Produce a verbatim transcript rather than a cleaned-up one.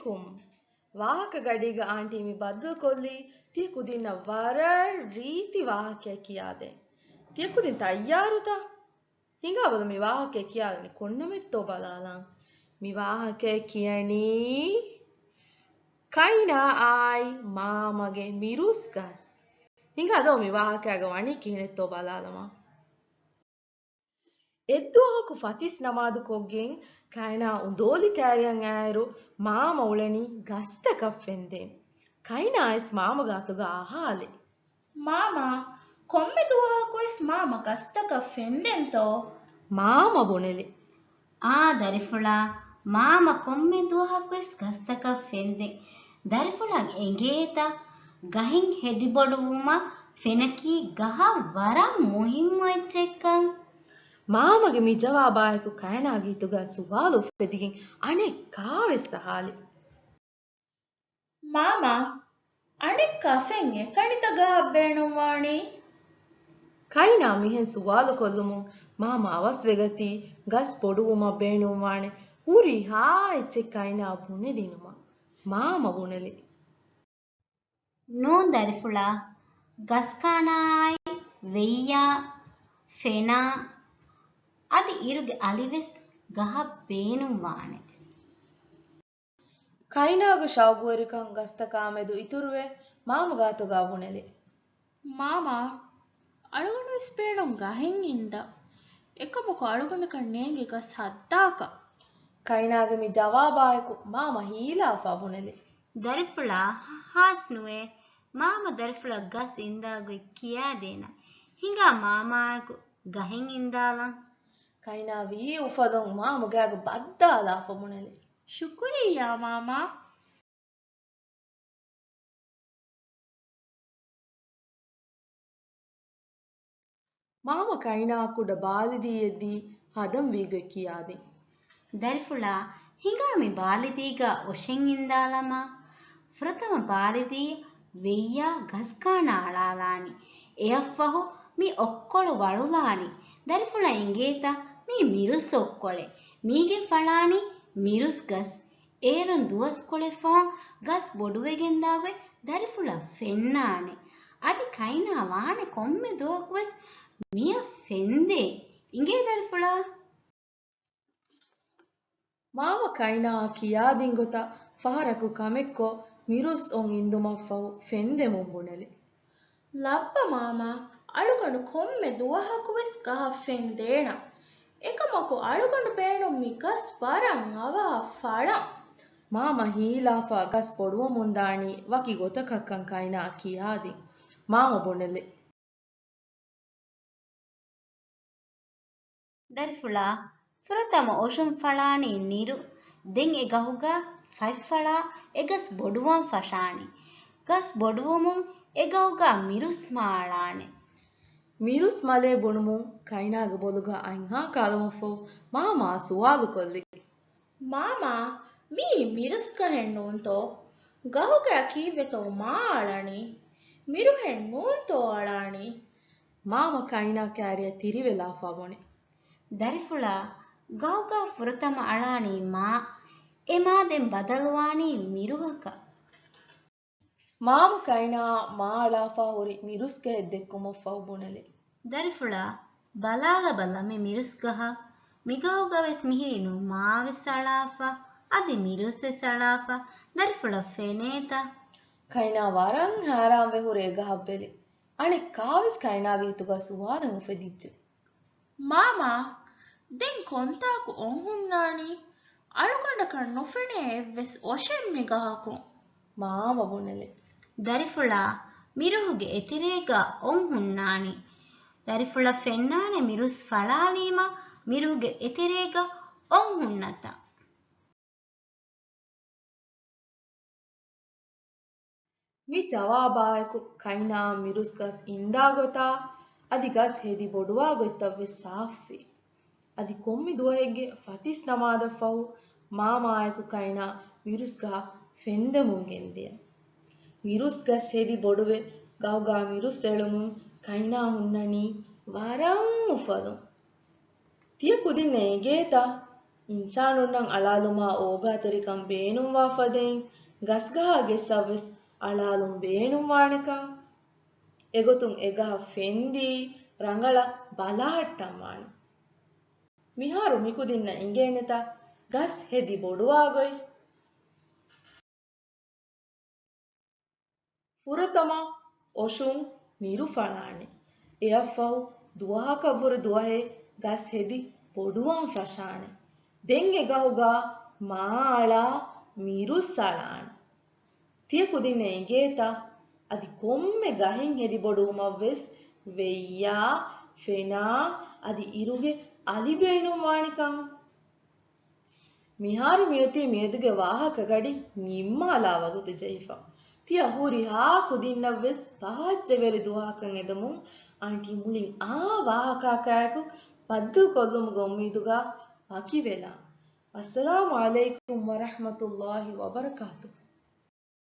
އަލައިކުމް. ވާހަކަ ގަޑީގަ އާންޓީ މި ބައްދަލުކޮށްލީ ތިޔަ ކުދިންނަށް ވަރަށް ރީތި ވާހަކައެއް ކިޔާދޭން. ތިޔަ ކުދިން ތައްޔާރުތަ؟ ހިނގާބަލަ މި ވާހަކައެއް ކިޔާލަނީ ކޮންނަމެއްތޯ ބަލާލަން. މި ވާހަކައެއް ކިޔަނީ ކައިނާ އާއި މާމަގެ މިރުސް ގަސް. ހިނގާދޯ މި ވާހަކައިގަ ވަނީ ކިހިނެއްތޯ ބަލާލަމާ. އެއްދުވަހަކު ފަތިސް ނަމާދު ކޮށްގެން ކައިނާ އުނދޯލި ކައިރިއަށް އައިއިރު މާމަ އުޅެނީ ގަސްތަކަށް ފެންދޭން. ކައިނާ އައިސް މާމަ ގާތުގަ އަހާލި. މާމާ، ކޮންމެ ދުވަހަކުވެސް މާމަ ގަސްތަކަށް ފެންދެންތޯ؟ މާމަ ބުނެލި. އާ ދަރިފުޅާ، މާމަ ކޮންމެ ދުވަހަކުވެސް ގަސްތަކަށް ފެންދެން. ދަރިފުޅަށް އެނގޭތަ؟ ގަހެއް ހެދިބޮޑުވުމަށް ފެނަކީ ގަހަށް ވަރަށް މުހިއްމު އެއްޗެއްކަން. މާމަގެ މި ޖަވާބާއެކު ކައިނާގެ ހިތުގަ ސުވާލު އުފެދިގެން އަނެއްކާވެސް އަހާލި. މާމާ، އަނެއްކާ ފެން އެކަނިތަ ގަހަށް ބޭނުންވާނީ؟ ކައިނާ މިހެން ސުވާލުކޮށްލުމުން މާމަ އަވަސްވެގަތީ ގަސް ބޮޑުވުމަށް ބޭނުންވާނެ ހުރިހާ އެއްޗެއް ކައިނާ ބުނެދިނުމަށް. މާމަ ބުނެލި. ނޫން ދަރިފުޅާ، ގަސްކާނާއާއި ވެއްޔާ، ފެނާ، އަދި އިރުގެ އަލިވެސް ގަހަށް ބޭނުންވާނެ. ކައިނާގެ ޝައުގުވެރިކަން ގަސްތަކާމެދު އިތުރުވެ، މާމަ ގާތުގަ ބުނެލި. މާމާ، އަޅުގަނޑުވެސް ބޭނުން ގަހެއް އިންދަ. އެކަމަކު އަޅުގަނޑަކަށް ނޭނގެ ގަސް ހައްދާކަށް. ކައިނާގެ މި ޖަވާބާއެކު މާމަ ހީލާފަ ބުނެލި. ދަރިފުޅާ، ހާސް ނުވޭ. މާމަ ދަރިފުޅަށް ގަސް އިންދާ ގޮތް ކިޔާދޭނަން. ހިނގާ މާމާއެކު ގަހެއް އިންދާލަން. ކައިނާ ވީ އުފަލުން މާމަ ގާގަ ބައްދާލާފަ ބުނެލި. ޝުކުރިއްޔާ މާމާ. މާމަ ކައިނާއަށް ކުޑަ ބާލިދީއެއް ދީ ހަދަން ވީގޮތް ކިޔާދިން. ދަރިފުޅާ، ހިނގާ މި ބާލިދީގަ އޮށެއް އިންދާލަމާ. ފުރަތަމަ ބާލިދީ ވެއްޔާ ގަސްކާނާ އަޅާލާނީ. އެއަށްފަހު މި އޮއްކޮޅު ވަޅުލާނީ. ދަރިފުޅަށް އެނގޭތަ މީ މިރުސް އޮއްކޮޅެއް. މީގެން ފަޅާނީ މިރުސް ގަސް. އޭރުން ދުވަސްކޮޅެއް ފަހުން ގަސް ބޮޑުވެގެންދާގޮތް ދަރިފުޅަށް ފެންނާނެ. އަދި ކައިނާ ވާނެ ކޮންމެ ދުވަހަކުވެސް މިއަށް ފެންދޭ. އިނގޭ ދަރިފުޅާ. މާމަ ކައިނާއަށް ކިޔާދިން ގޮތަށް ފަހަރަކު ކަމެއްކޮށް މިރުސް އޮން އިންދުމަށްފަހު ފެންދެމުން ބުނެލި. ލައްބަ މާމާ، އަޅުގަނޑު ކޮންމެ ދުވަހަކުވެސް ގަހަށް ފެން ދޭނަން. އެކަމަކު އަޅުގަނޑު ބޭނުން މި ގަސް ވަރަށް އަވަހަށް ފަޅަން. މާމަ ހީލާފަ ގަސް ބޮޑުވަމުންދާނީ ވަކި ގޮތަކަށްކަން ކައިނާ ކިޔާދިން. މާމަ ބުނެލި. ދަރިފުޅާ، ފުރަތަމަ އޮށުން ފަޅާނީ ނިރު. ދެން އެ ގަހުގަ ފަތްފަޅާ އެ ގަސް ބޮޑުވަން ފަށާނީ. ގަސް ބޮޑުވުމުން އެ ގަހުގަ މިރުސް މާ އަޅާނެ. މިރުސް މަލޭ ބުނުމުން ކައިނާގެ ބޮލުގަ އަތްހާ ކާލުމަށްފަހު މާމާ ސުވާލުކޮށްލި. މާމާ، މީ މިރުސް ގަހެއް ނޫންތޯ؟ ގަހުގަ ކީއްވެތޯ މާ އަޅަނީ؟ މިރުހެއް ނޫންތޯ އަޅާނީ؟ މާމަ ކައިނާ ކައިރިއަށް ތިރިވެލާފަ ބުނި. ދަރިފުޅާ، ގަހުގަ ފުރަތަމަ އަޅާނީ މާ. އެ މާ ދެން ބަދަލުވާނީ މިރުހަކަށް. މާމަ ކައިނާއަށް މާ އަޅާފަ ހުރި މިރުސްގަހެއް ދެއްކުމަށްފަހު ބުނެލި. ދަރިފުޅާ، ބަލާލަބަލަ މި މިރުސްގަހަށް. މިގަހުގަވެސް މިހިރީ ނޫން މާވެސް އަޅާފަ، އަދި މިރުސްވެސް އަޅާފަ. ދަރިފުޅަށް ފެނޭތަ؟ ކައިނާ ވަރަށް ހައިރާންވެ ހުރެ އެ ގަހަށް ބެލި. އަނެއްކާވެސް ކައިނާގެ ހިތުގަ ސުވާލެއް އުފެދިއްޖެ. މާމާ، ދެން ކޮންތާކު އޮން ހުންނާނީ؟ އަޅުގަނޑަކަށް ނުފެނޭ އެއްވެސް އޮށެއް މި ގަހަކުން. މާމަ ބުނެލި. ދަރިފުޅާ، މިރުހުގެ އެތެރޭގަ އޮން ހުންނާނީ. ދަރިފުޅަށް ފެންނާނެ މިރުސް ފަޅާލީމަ މިރުހުގެ އެތެރޭގަ އޮން ހުންނަތަން. މި ޖަވާބާއެކު ކައިނާއަށް މިރުސް ގަސް އިންދާ ގޮތާ، އަދި ގަސް ހެދި ބޮޑުވާ ގޮތްތައްވެސް ސާފުވި. އަދި ކޮންމެ ދުވަހެއްގެ ފަތިސް ނަމާދަށްފަހު މާމާއެކު ކައިނާ މިރުސްގަހަށް ފެންދެމުން ގެންދިޔަ. މިރުސް ގަސް ހެދި ބޮޑުވެ ގަހުގަ މިރުސް އެޅުމުން ކައިނާ ހުންނަނީ ވަރަށް އުފަލުން. ތިޔަ ކުދިންނަށް އެނގޭތަ؟ އިންސާނުންނަށް އަޅާލުމާ އޯގާތެރިކަން ބޭނުންވާ ފަދައިން، ގަސްގަހާ ގެއްސަށްވެސް އަޅާލުން ބޭނުންވާނެކަން. އެގޮތުން އެގަހަށް ފެންދީ ރަނގަޅަށް ބަލަހައްޓަންވާނެ. މިހާރު މިކުދިންނަށް އިނގޭނެތަ ގަސް ހެދި ބޮޑުވާގޮތް؟ ފުރަތަމަ އޮށުން މިރު ފަޅާނެ. އެއަށްފަހު ދުވަހަކަށްވުރެ ދުވަހެއް ގަސް ހެދި ބޮޑުވާން ފަށާނެ. ދެން އެ ގަހުގަ މާ އަޅާ މިރުސް އަޅާނެ. ތިޔަ ކުދިންނަށް އެނގޭތަ؟ އަދި ކޮންމެ ގަހެއް ހެދި ބޮޑުވުމަށްވެސް ވެއްޔާ، ފެނާ، އަދި އިރުގެ އަލި ބޭނުންވާނެކަން. މިހާރު މިއޮތީ މިއަދުގެ ވާހަކަ ގަޑި ނިންމާލާ ވަގުތު ޖެހިފަ. ތިޔަ ހުރިހާ ކުދިންނަށްވެސް ބާއްޖަވެރި ދުވަހަކަށް އެދަމުން އާންޓީ މުޅިން އާ ވާހަކައާއެކު ބައްދަލުކޮށްލުމުގެ އުއްމީދުގަ ވަކިވެލާން. އައްސަލާމު ޢަލައިކުމް ވަރަޙްމަތުﷲި ވަބަރަކާތުހު.